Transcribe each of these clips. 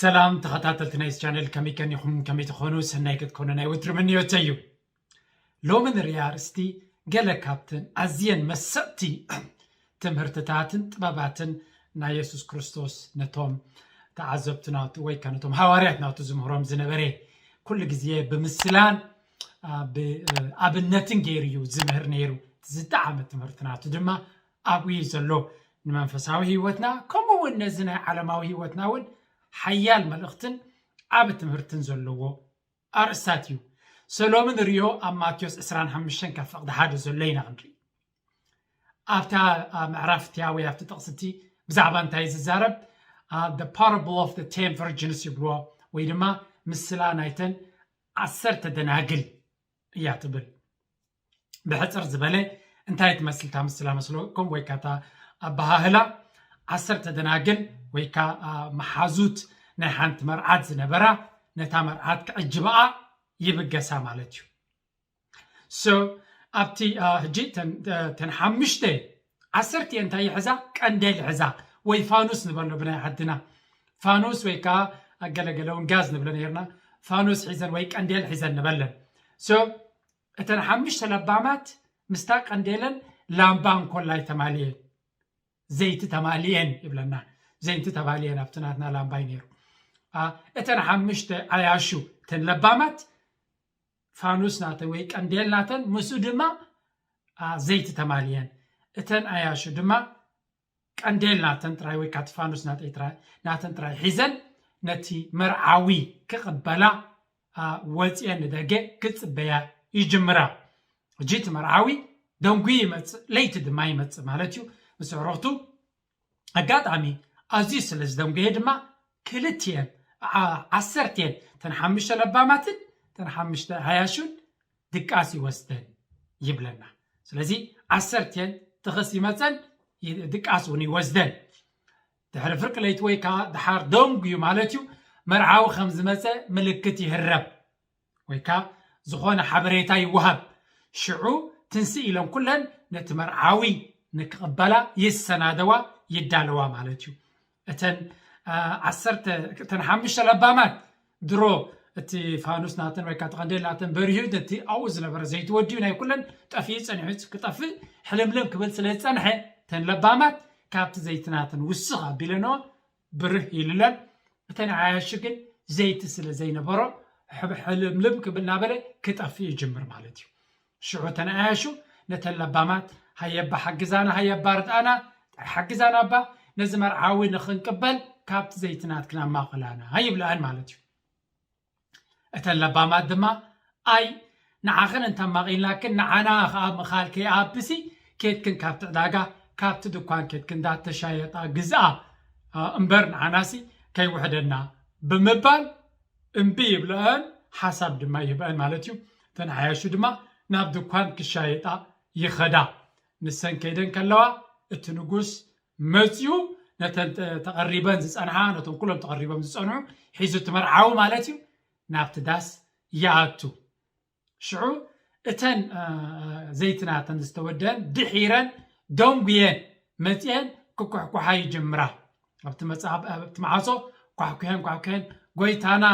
ሰላም ተኸታተልቲ ናይዚ ቻነል፣ ከመይ ከኒኹም? ከመይ ትኾኑ? ሰናይ ክትኮኑ ናይ ወትሪ ምንዮተይ እዩ። ሎሚ ንሪኣ ኣርእስቲ ገለ ካብተን ኣዝየን መሰጥቲ ትምህርትታትን ጥበባትን ናይ የሱስ ክርስቶስ ነቶም ተዓዘብቲ ናቱ ወይ ከ ነቶም ሃዋርያት ናቱ ዝምህሮም ዝነበረ፣ ኩሉ ግዜ ብምስላን ብኣብነትን ገይሩ እዩ ዝምህር ነይሩ። ዝጠዓመ ትምህርቲ ናቱ ድማ ኣብኡ እዩ ዘሎ። ንመንፈሳዊ ህይወትና ከምኡ እውን ነዚ ናይ ዓለማዊ ህይወትና እውን ሓያል መልእኽትን ዓቢ ትምህርትን ዘለዎ ኣርእስታት እዩ። ሰሎሚ ንርእዮ ኣብ ማቴዎስ ዕስራን ሓሙሽተን ካብ ፍቕዲ ሓደ ዘሎ ኢና ክንርኢ። ኣብታ ኣብ ምዕራፍ እቲኣ ወይ ኣብቲ ጥቕሲ እቲ ብዛዕባ እንታይ እዩ ዝዛረብ? The parable of the ten virgins ይብልዎ፣ ወይ ድማ ምስላ ናይተን ዓሰርተ ደናግል እያ ትብል። ብሕፅር ዝበለ እንታይ ትመስል እታ ምስላ መስለኩም? ወይ ካታ ኣበሃህላ ዓሰርተ ደናግል ወይ ካ መሓዙት ናይ ሓንቲ መርዓት ዝነበራ ነታ መርዓት ክዕጅበኣ ይብገሳ ማለት እዩ። So ኣብቲ ሕጂ ተን ሓምሽተ ዓሰርተ እንታይ ይሕዛ? ቀንዴል ይሕዛ ወይ ፋኑስ ንበሎ ብናይ ዓድና ፋኑስ ወይ ከዓ ኣገለገለ እውን ጋዝ ንብለ ነርና። ፋኑስ ሒዘን ወይ ቀንዴል ሒዘን ንበለን። So እተን ሓምሽተ ለባማት ምስታ ቀንዴለን ላምባ እንኮላይ ተማልየን ዘይቲ ተማልየን ይብለና። ዘይቲ ተማልየን ኣብቲ ናትና ላምባይ ነይሩ። እተን ሓምሽተ ዓያሹ እተን ለባማት ፋኑስ ናተን ወይ ቀንዴል ናተን ምስኡ ድማ ዘይቲ ተማልየን። እተን ዓያሹ ድማ ቀንዴል ናተን ጥራይ ወይ ካቲ ፋኑስ ናተን ጥራይ ሒዘን ነቲ መርዓዊ ክቕበላ ወፅኤን ንደገ ክፅበያ ይጅምራ። ሕጂ እቲ መርዓዊ ደንጉ ይመፅእ፣ ለይቲ ድማ ይመፅእ ማለት እዩ። ምስ ኣዕሩኽቱ ኣጋጣሚ ኣዝዩ ስለ ዝደንጉየ ድማ ክልቲኤን ዓሰርተን ተን ሓሙሽተ ለባማትን ተን ሓሙሽተ ዓያሹን ድቃስ ይወስደን ይብለና። ስለዚ ዓሰርተን ትኽስ ይመፀን ድቃስ እውን ይወስደን። ድሕሪ ፍርቂ ለይቲ ወይ ከዓ ድሓር ደንጉዩ ማለት እዩ መርዓዊ ከም ዝመፀ ምልክት ይህረብ ወይ ከዓ ዝኾነ ሓበሬታ ይወሃብ። ሽዑ ትንስእ ኢለን ኩለን ነቲ መርዓዊ ንክቕበላ ይሰናደዋ ይዳለዋ ማለት እዩ። እተን ዓሰርተ እተን ሓሙሽተ ለባማት ድሮ እቲ ፋኑስ ናተን ወይ ከዓ ቀንዴል ናተን በሪሁ ነቲ ኣብኡ ዝነበረ ዘይቲ ወዲኡ ናይ ኩለን ጠፊኡ ፀኒሑ ክጠፍእ ሕልምልም ክብል ስለ ዝፀንሐ እተን ለባማት ካብቲ ዘይቲ ናተን ውስኽ ኣቢለንኦ ብርህ ኢሉለን። እተን ዓያሹ ግን ዘይቲ ስለ ዘይነበሮ ሕልምልም ክብል እናበለ ክጠፍእ ይጅምር ማለት እዩ። ሽዑ እተን ዓያሹ ነተን ለባማት ሃየባ ሓግዛና፣ ሃየባ ርድኣና፣ ሓግዛና እባ ነዚ መርዓዊ ንኽንቅበል ካብቲ ዘይቲ ናትክን ኣማቕላና ይብልኣን ማለት እዩ። እተን ለባማት ድማ ኣይ ንዓኽን እንተማቒልናክን ንዓና ኸዓ ምኻል ከይኣብሲ ኬድክን ካብቲ ዕዳጋ ካብቲ ድኳን ኬድክን እንዳተሻየጣ ግዝኣ እምበር ንዓናሲ ከይውሕደና ብምባል እምቢ ይብልአን፣ ሓሳብ ድማ ይህብአን ማለት እዩ። እተን ዓያሹ ድማ ናብ ድኳን ክሻየጣ ይኸዳ። ንሰን ከይደን ከለዋ እቲ ንጉስ መፅዩ ነተን ተቐሪበን ዝፀንሓ ነቶም ኩሎም ተቐሪቦም ዝፀንሑ ሒዙ እቲ መርዓዊ ማለት እዩ ናብቲ ዳስ ይኣቱ። ሽዑ እተን ዘይቲ ናተን ዝተወደአን ድሒረን ደንጉየን መፅየን ክኩሕኩሓ ይጅምራ። ኣብቲ መፅሓፍ ኣብቲ መዓሶ ኳሕኩሐን ኳሕኩሐን ጎይታና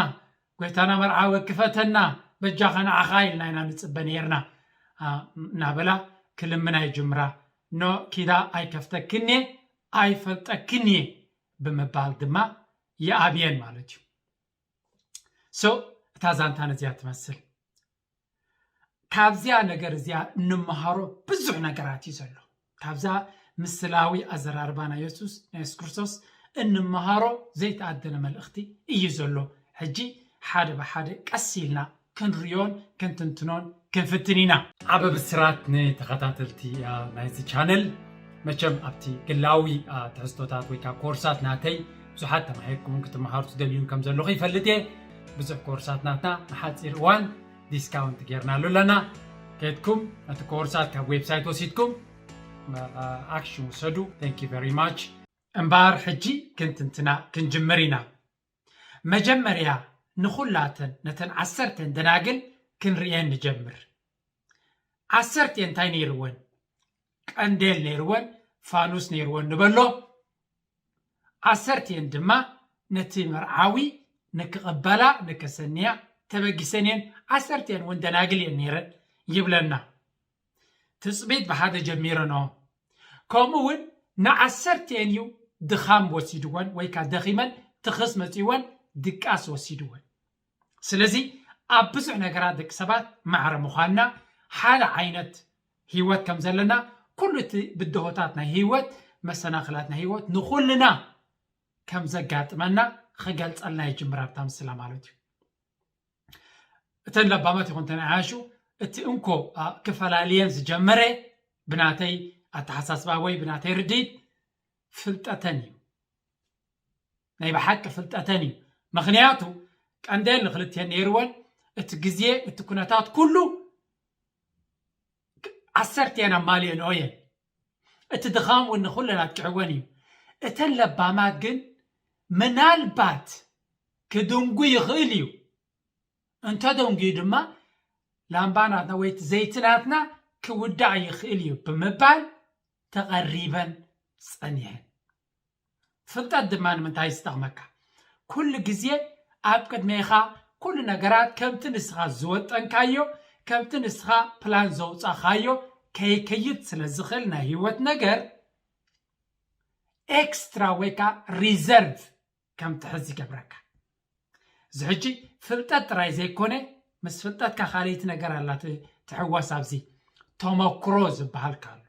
ጎይታና መርዓዊ ክፈተና በጃኻ ንዓኻ ኢልና ኢና ንፅበ ነይርና እናበላ ክልምና ይጅምራ። ኖ ኪዳ ኣይከፍተክን እየ ኣይፈልጠክን እየ ብምባል ድማ ይኣብየን ማለት እዩ። So እታ ዛንታ ነዚኣ ትመስል። ካብዚኣ ነገር እዚኣ እንመሃሮ ብዙሕ ነገራት እዩ ዘሎ። ካብዛ ምስላዊ ኣዘራርባ ናይ የሱስ ናይ የሱስ ክርስቶስ እንመሃሮ ዘይተኣደነ መልእኽቲ እዩ ዘሎ። ሕጂ ሓደ ብሓደ ቀስ ኢልና ክንርዮን ክንትንትኖን ክንፍትን ኢና። ዓቢ ብስራት ንተኸታተልቲ ናይዚ ቻነል። መቸም ኣብቲ ግላዊ ትሕዝቶታት ወይ ከዓ ኮርሳት ናተይ ብዙሓት ተማሂርኩምን ክትመሃሩ ትደልዩን ከም ዘለኹ ይፈልጥ እየ። ብዙሕ ኮርሳት ናትና ንሓፂር እዋን ዲስካውንት ጌርናሉ ኣለና። ከድኩም ነቲ ኮርሳት ካብ ዌብሳይት ወሲድኩም ኣክሽን ውሰዱ። Thank you very much። እምበኣር ሕጂ ክንትንትና ክንጅምር ኢና። መጀመርያ ንኹላተን ነተን ዓሰርተን ደናግል ክንርእየን ንጀምር። ዓሰርተ እንታይ ነይርወን? ቀንዴል ነይርወን፣ ፋኑስ ነይርወን ንበሎ። ዓሰርቲኤን ድማ ነቲ መርዓዊ ንክቕበላ ንከሰንያ ተበጊሰን እየን። ዓሰርቲኤን እውን ደናግል እየን ነይረን ይብለና። ትጽቢት ብሓደ ጀሚረንኦ። ከምኡ እውን ንዓሰርቲኤን እዩ ድኻም ወሲድወን ወይ ከዓ ደኺመን ትኽስ መጺእወን ድቃስ ወሲድወን። ስለዚ ኣብ ብዙሕ ነገራት ደቂ ሰባት ማዕረ ምዃንና ሓደ ዓይነት ህይወት ከም ዘለና ኩሉ እቲ ብድሆታት ናይ ህይወት መሰናኽላት ናይ ህይወት ንኹልና ከም ዘጋጥመና ክገልጸልና ይጅምር ኣብታ ምስላ ማለት እዩ። እተን ለባማት ይኹን እተን ዓያሹ እቲ እንኮ ክፈላልየን ዝጀመረ ብናተይ ኣተሓሳስባ ወይ ብናተይ ርድኢት ፍልጠተን እዩ። ናይ ብሓቂ ፍልጠተን እዩ። ምኽንያቱ ቀንደን ንክልትኤን ነይርወን እቲ ግዜ እቲ ኩነታት ኩሉ ዓሰርቲኤን ኣማሊኦንኦ እየን። እቲ ድኻም እውን ንኹለን ኣጥቅዕወን እዩ። እተን ለባማት ግን ምናልባት ክድንጉ ይኽእል እዩ። እንተደንጉዩ ድማ ላምባ ናትና ወይ እቲ ዘይቲ ናትና ክውዳእ ይኽእል እዩ ብምባል ተቐሪበን ጸኒሐን። ፍልጠት ድማ ንምንታይ ዝጠቕመካ? ኩሉ ግዜ ኣብ ቅድሜኻ ኩሉ ነገራት ከምቲ ንስኻ ዝወጠንካዮ ከምቲ ንስኻ ፕላን ዘውፃኻዮ ከይከይድ ስለ ዝኽእል ናይ ህይወት ነገር ኤክስትራ ወይ ከዓ ሪዘርቭ ከም ትሕዝ ይገብረካ። እዚ ሕጂ ፍልጠት ጥራይ ዘይኮነ ምስ ፍልጠትካ ካልኣይቲ ነገር ኣላ ትሕወስ ኣብዚ ተመክሮ ዝበሃል ኣሎ።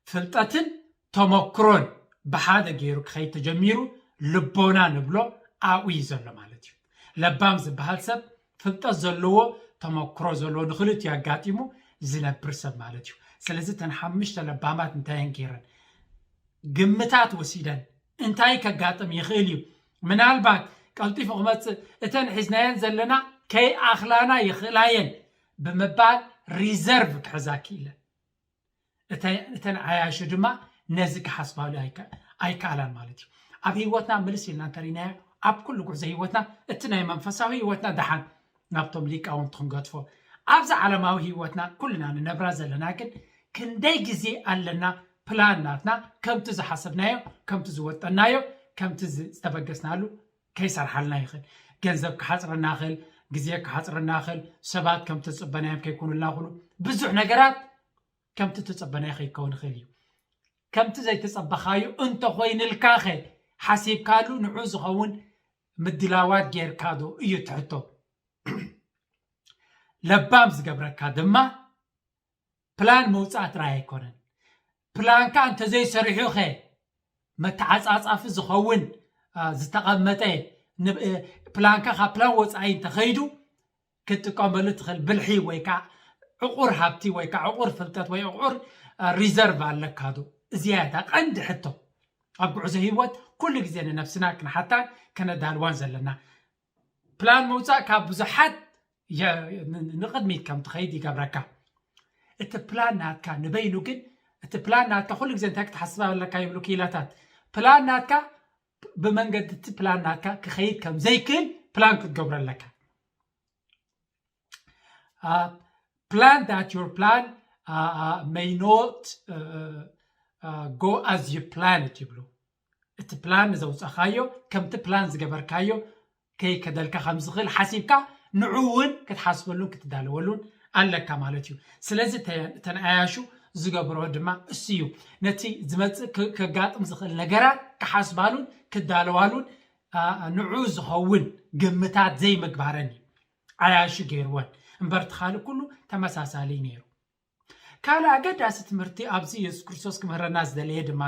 ፍልጠትን ተመክሮን ብሓደ ገይሩ ክኸይድ ተጀሚሩ ልቦና ንብሎ ኣብኡ እዩ ዘሎ ማለት እዩ። ለባም ዝበሃል ሰብ ፍልጠት ዘለዎ ተመክሮ ዘለዎ ንክልቲኡ ኣጋጢሙ ዝነብር ሰብ ማለት እዩ። ስለዚ እተን ሓሙሽተ ለባማት እንታይ እየን ገይረን? ግምታት ወሲደን እንታይ ከጋጥም ይኽእል እዩ፣ ምናልባት ቀልጢፉ ክመፅእ እተን ሒዝናየን ዘለና ከይኣኽላና ይኽእላ እየን ብምባል ሪዘርቭ ክሕዛ ክኢለን። እተን ዓያሹ ድማ ነዚ ክሓስባሉ ኣይከኣላን ማለት እዩ። ኣብ ህይወትና ምልስ ኢልና እንተሪናዮ ኣብ ኩሉ ጉዕዞ ህይወትና እቲ ናይ መንፈሳዊ ህይወትና ደሓን ናብቶም ሊቃውንቲ ክንገድፎ ኣብዛ ዓለማዊ ህይወትና ኩልና ንነብራ ዘለና ግን ክንደይ ግዜ ኣለና ፕላን ናትና ከምቲ ዝሓሰብናዮ ከምቲ ዝወጠናዮ ከምቲ ዝተበገስናሉ ከይሰርሓልና ይኽእል። ገንዘብ ክሓፅረና ይኽእል፣ ግዜ ክሓፅረና ይኽእል፣ ሰባት ከምቲ ዝፅበናዮም ከይኮኑልና ይኽእሉ። ብዙሕ ነገራት ከምቲ ትፅበናዮ ከይከውን ይኽእል እዩ። ከምቲ ዘይተፀበኻዮ እንተኾይንልካኸ ሓሲብካሉ ንዑ ዝኸውን ምድላዋት ጌርካ ዶ እዩ ትሕቶ። ለባም ዝገብረካ ድማ ፕላን ምውፃእ ጥራይ ኣይኮነን። ፕላንካ እንተዘይሰሪሑኸ መተዓፃፃፊ ዝኸውን ዝተቐመጠ ፕላንካ ካብ ፕላን ወፃኢ እንተኸይዱ ክትጥቀመሉ ትኽእል ብልሒ ወይ ከዓ ዕቑር ሃብቲ ወይ ከዓ ዕቑር ፍልጠት ወይ ዕቑር ሪዘርቭ ኣለካ ዶ? እዚኣ እታ ቀንዲ ሕቶ ኣብ ጉዕዞ ህይወት ኩሉ ግዜ ንነብስና ክንሓታን ከነዳልዋን ዘለና። ፕላን ምውፃእ ካብ ብዙሓት ንቕድሚት ከም ትኸይድ ይገብረካ። እቲ ፕላን ናትካ ንበይኑ ግን እቲ ፕላን ናትካ ኩሉ ግዜ እንታይ ክትሓስብ ኣለካ ይብሉ ክኢላታት። ፕላን ናትካ ብመንገዲ እቲ ፕላን ናትካ ክኸይድ ከም ዘይክእል ፕላን ክትገብሮ ኣለካ። Plan that your plan may not go as you plan ይብሉ። እቲ ፕላን ዘውፃኻዮ ከምቲ ፕላን ዝገበርካዮ ከይከደልካ ከም ዝኽእል ሓሲብካ ንዑ እውን ክትሓስበሉን ክትዳለወሉን ኣለካ ማለት እዩ። ስለዚ እተን ዓያሹ ዝገብርኦ ድማ እሱ እዩ። ነቲ ዝመፅእ ከጋጥም ዝኽእል ነገራት ክሓስባሉን ክዳለዋሉን ንዑ ዝኸውን ግምታት ዘይምግባረን እዩ ዓያሹ ገይርወን። እምበር እቲ ካልእ ኩሉ ተመሳሳሊ ነይሩ። ካልእ ኣገዳሲ ትምህርቲ ኣብዚ የሱስ ክርስቶስ ክምህረና ዝደለየ ድማ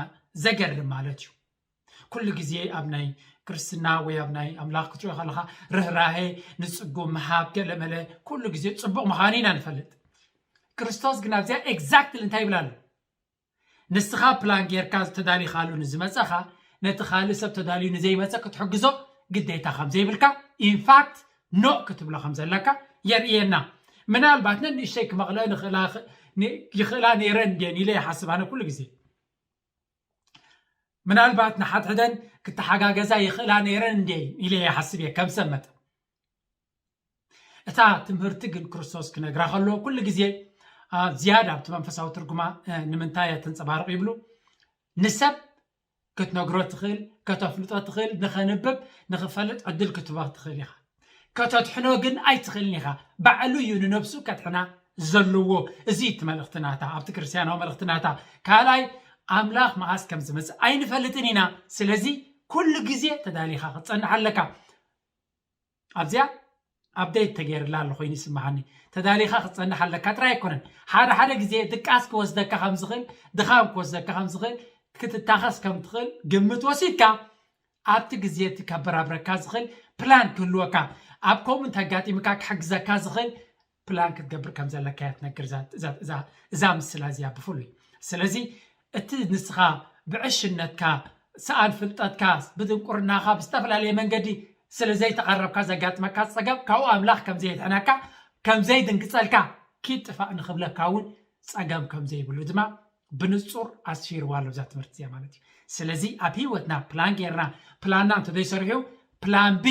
ዘገርም ማለት እዩ። ኩሉ ግዜ ኣብ ናይ ክርስትና ወይ ኣብ ናይ ኣምላኽ ክትሪኦ ከለኻ ርህራሄ ንፅጉም ምሃብ ገለመለ ኩሉ ግዜ ፅቡቕ ምዃኑ ኢና ንፈልጥ። ክርስቶስ ግን ኣብዚኣ ኤግዛክትሊ እንታይ ይብል ኣሎ? ንስኻ ፕላን ጌርካ ተዳሊኻሉ ንዝመፀኻ ነቲ ካልእ ሰብ ተዳልዩ ንዘይመፀ ክትሕግዞ ግዴታ ከም ዘይብልካ ኢንፋክት ኖእ ክትብሎ ከም ዘለካ የርእየና። ምናልባት ነንእሽተይ ክመቕለኦ ይኽእላ ነይረን እንድየን ኢለ ይሓስብ ኣነ ኩሉ ግዜ። ምናልባት ንሓድሕደን ክተሓጋገዛ ይኽእላ ነይረን እንድየ ኢለ ይሓስብ እየ ከም ሰብ መጠን። እታ ትምህርቲ ግን ክርስቶስ ክነግራ ከሎ ኩሉ ግዜ ዝያዳ ኣብቲ መንፈሳዊ ትርጉማ ንምንታይ እያ ተንፀባርቕ ይብሉ ንሰብ ክትነግሮ ትኽእል፣ ከተፍልጦ ትኽእል፣ ንኸንብብ፣ ንኽፈልጥ ዕድል ክትህቦ ትኽእል ኢኻ። ከተድሕኖ ግን ኣይትኽእልን ኢኻ። ባዕሉ እዩ ንነብሱ ከድሕና ዘለዎ። እዚ እዩ እቲ መልእኽቲ ናታ፣ ኣብቲ ክርስትያናዊ መልእኽቲ ናታ። ካልኣይ፣ ኣምላኽ መዓስ ከም ዝመጽእ ኣይንፈልጥን ኢና። ስለዚ ኩሉ ግዜ ተዳሊኻ ክትጸንሕ ኣለካ። ኣብዚኣ ኣፕደይት ተገይርላ ኣሎ ኮይኑ ይስምዓኒ። ተዳሊኻ ክትጸንሕ ኣለካ ጥራይ ኣይኮነን። ሓደ ሓደ ግዜ ድቃስ ክወስደካ ከም ዝኽእል፣ ድኻም ክወስደካ ከም ዝኽእል፣ ክትታኸስ ከም ትኽእል ግምት ወሲድካ ኣብቲ ግዜ እቲ ከበራብረካ ዝኽእል ፕላን ክህልወካ፣ ኣብ ከምኡ እንተጋጢምካ ክሕግዘካ ዝኽእል ፕላን ክትገብር ከም ዘለካ እያ ትነግር እዛ- እዛ- እዛ- እዛ ምስላ እዚኣ ብፍሉይ። ስለዚ እቲ ንስኻ ብዕሽነትካ፣ ሰኣን ፍልጠትካ፣ ብድንቁርናኻ ብዝተፈላለየ መንገዲ ስለ ዘይተቐረብካ ዘጋጥመካ ጸገም ካብኡ ኣምላኽ ከም ዘየድሕነካ፣ ከም ዘይድንግጸልካ፣ ኪድ ጥፋእ ንኽብለካ እውን ጸገም ከም ዘይብሉ ድማ ብንጹር ኣስፊርዋ ኣሎ እዛ ትምህርቲ እዚኣ ማለት እዩ። ስለዚ ኣብ ህይወትና ፕላን ጌርና፣ ፕላንና እንተዘይሰሪሑ ፕላን ቢ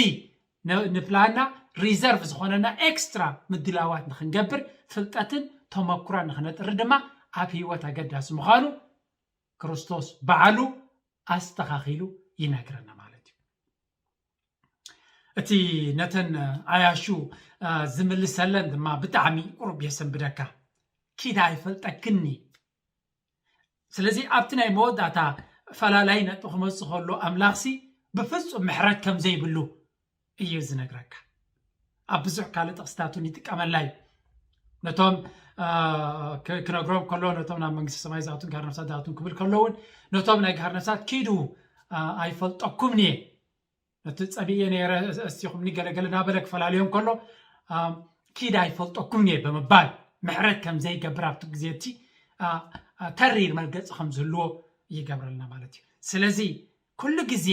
ንፕላንና ሪዘርቭ ዝኾነና ኤክስትራ ምድላዋት ንኽንገብር ፍልጠትን ተመኩራን ንኽነጥሪ ድማ ኣብ ህይወት ኣገዳሲ ምዃኑ ክርስቶስ ባዕሉ ኣስተኻኺሉ ይነግረና ማለት እዩ። እቲ ነተን ኣያሹ ዝምልሰለን ድማ ብጣዕሚ ቁሩብ የሰንብደካ። ኪድ ኣይፈልጠክኒ። ስለዚ ኣብቲ ናይ መወዳእታ ፈላላይ ነጥቢ ክመጽእ ከሎ ኣምላኽሲ ብፍጹም ምሕረት ከም ዘይብሉ እዩ ዝነግረካ። ኣብ ብዙሕ ካልእ ጥቕስታት እውን ይጥቀመላ እዩ። ነቶም ክነግሮም ከሎ ነቶም ናብ መንግስቲ ሰማይ ዝኣቱን ጋር ነፍሳት ዝኣቱን ክብል ከሎ እውን ነቶም ናይ ጋር ነፍሳት ኪዱ ኣይፈልጠኩምን እየ፣ ነቲ ጸቢየ ነይረ እስቲኹምኒ ገለገለ እናበለ ክፈላልዮም ከሎ ኪድ ኣይፈልጠኩምን እየ ብምባል ምሕረት ከም ዘይገብር ኣብቲ ግዜ እቲ ተሪር መርገጺ ከም ዝህልዎ ይገብረልና ማለት እዩ። ስለዚ ኩሉ ግዜ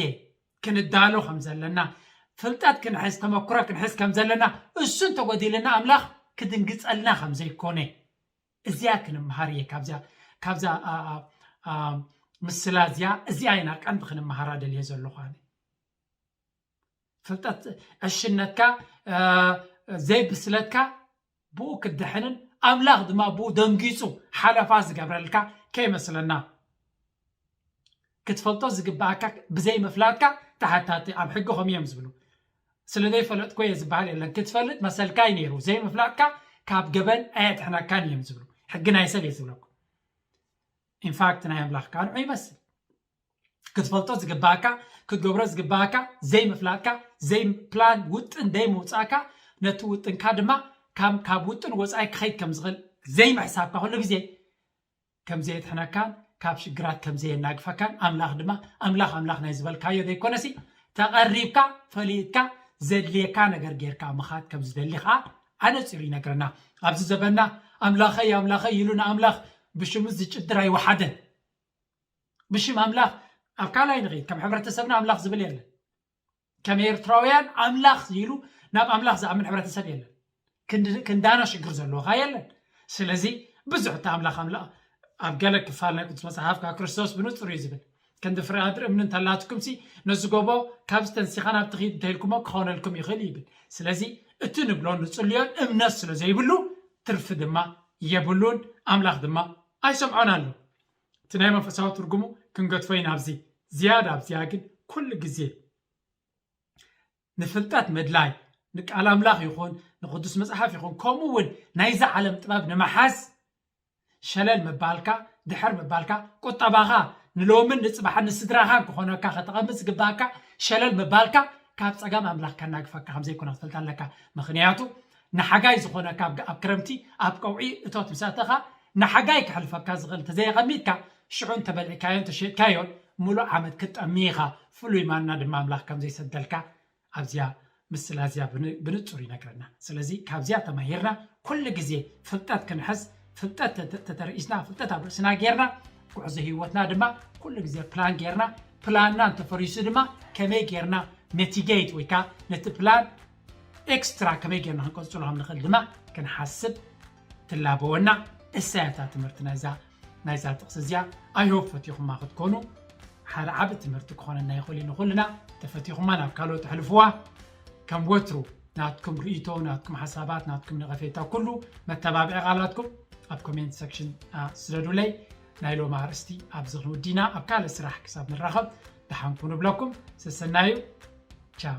ክንዳሎ ከም ዘለና፣ ፍልጠት ክንሕዝ፣ ተመክሮ ክንሕዝ ከም ዘለና፣ እሱ እንተጎዲልና ኣምላኽ ክድንግጸልና ከም ዘይኮነ እዚኣ ክንምሃር እየ ካብዚኣ ካብዛ ምስላ እዚኣ እዚኣ ኢና ቀንዲ ክንምሃራ ደልየ ዘለኹ ኣነ። ፍልጠት ዕሽነትካ ዘይብስለትካ ብኡ ክትድሕንን ኣምላኽ ድማ ብኡ ደንጊጹ ሓለፋ ዝገብረልካ ከይመስለና። ክትፈልጦ ዝግባኣካ ብዘይምፍላጥካ ተሓታቲ ኣብ ሕጊ ከም እዮም ዝብሉ። ስለ ዘይፈለጥኩ እየ ዝበሃል የለን። ክትፈልጥ መሰልካ እዩ ነይሩ። ዘይምፍላጥካ ካብ ገበን ኣየድሕነካን እዮም ዝብሉ። ሕጊ ናይ ሰብ እየ ዝብለኩም። ኢንፋክት ናይ ኣምላኽ ከዓ ንዑ ይመስል። ክትፈልጦ ዝግባኣካ ክትገብሮ ዝግባኣካ ዘይምፍላጥካ ዘይፕላን ውጥን ዘይምውፃእካ ነቲ ውጥንካ ድማ ካብ ውጥን ወፃኢ ክኸይድ ከም ዝኽእል ዘይምሕሳብካ ኩሉ ግዜ ከም ዘየድሕነካን ካብ ሽግራት ከም ዘየናግፈካን ኣምላኽ ድማ ኣምላኽ ኣምላኽ ናይ ዝበልካዮ ዘይኮነሲ ተቐሪብካ ፈሊጥካ ዘድልየካ ነገር ጌርካ ምኻድ ከም ዝደሊ ከዓ ኣነፂሩ ይነግረና። ኣብዚ ዘበና ኣምላኸይ ኣምላኸይ ኢሉ ንኣምላኽ ብሽሙ ዝጭድር ኣይወሓደን። ብሽም ኣምላኽ ኣብ ካልኣይ ንኸይድ ከም ሕብረተሰብና ኣምላኽ ዝብል የለን። ከም ኤርትራውያን ኣምላኽ ኢሉ ናብ ኣምላኽ ዝኣምን ሕብረተሰብ የለን። ክንዳና ሽግር ዘለዎኻ የለን። ስለዚ ብዙሕ እቲ ኣምላኽ ኣምላኽ ኣብ ገለ ክፋል ናይ ቅዱስ መጽሓፍ ካብ ክርስቶስ ብንጹር እዩ ዝብል። ክንዲ ፍረ ኣድሪ እምኒ እንተላትኩም ሲ ነዚ ጎቦ ካብዚ ተንሲኻ ናብ ትኺድ እንተኢልኩሞ ክኾነልኩም ይኽእል ይብል። ስለዚ እቲ ንብሎን ንጽልዮን እምነት ስለ ዘይብሉ ትርፊ ድማ የብሉን፣ ኣምላኽ ድማ ኣይሰምዖን ኣሎ። እቲ ናይ መንፈሳዊ ትርጉሙ ክንገድፎ ኢና ኣብዚ ዝያዳ ኣብዚኣ ግን ኩሉ ግዜ ንፍልጠት ምድላይ ንቃል ኣምላኽ ይኹን ንቅዱስ መጽሓፍ ይኹን ከምኡ እውን ናይዚ ዓለም ጥበብ ንምሓዝ ሸለል ምባልካ ድሕር ምባልካ ቁጠባኻ ንሎምን ንጽባሕን ንስድራኻን ክኾነካ ከተቐምጥ ዝግባኣካ ሸለል ምባልካ ካብ ጸገም ኣምላኽ ከናግፈካ ከም ዘይኮነ ክትፈልጥ ኣለካ። ምኽንያቱ ንሓጋይ ዝኾነካ ኣብ ክረምቲ ኣብ ቀውዒ እቶት ምስ ኣተኻ ንሓጋይ ከሕልፈካ ዝኽእል እንተዘየቐሚጥካ ሽዑ እንተበልዕካዮን ተሸጥካዮን ምሉእ ዓመት ክትጠሚ ኢኻ። ፍሉይ ማና ድማ ኣምላኽ ከም ዘይሰደልካ ኣብዚኣ ምስላ እዚኣ ብንጹር ይነግረና። ስለዚ ካብዚኣ ተማሂርና ኩሉ ግዜ ፍልጠት ክንሕዝ ፍልጠት ተተርኢስና ፍልጠት ኣብ ርእስና ጌርና ጉዕዞ ህይወትና ድማ ኩሉ ግዜ ፕላን ጌርና ፕላንና እንተፈሪሱ ድማ ከመይ ጌርና ሜቲጌት ወይ ከዓ ነቲ ፕላን ኤክስትራ ከመይ ጌርና ክንቀጽሎ ከም ንኽእል ድማ ክንሓስብ ትላበወና። እሳያታ ትምህርቲ ናይዛ ናይዛ ጥቕሲ እዚኣ ኣይሆፕ ፈቲኹማ ክትኮኑ ሓደ ዓቢ ትምህርቲ ክኾነና ይኽእል እዩ ንኹልና። ተፈቲኹማ ናብ ካልኦት ኣሕልፍዋ። ከም ወትሩ ናትኩም ርእይቶ ናትኩም ሓሳባት ናትኩም ነቐፌታ ኩሉ መተባብዒ ቃላትኩም ኣብ ኮሜንት ሰክሽን ስደዱለይ። ናይ ሎም ኣርእስቲ ኣብዚ ክንውዲና ኣብ ካልእ ስራሕ ክሳብ ንራኸብ ደሓንኩ ንብለኩም። ሰሰናዩ። ቻው።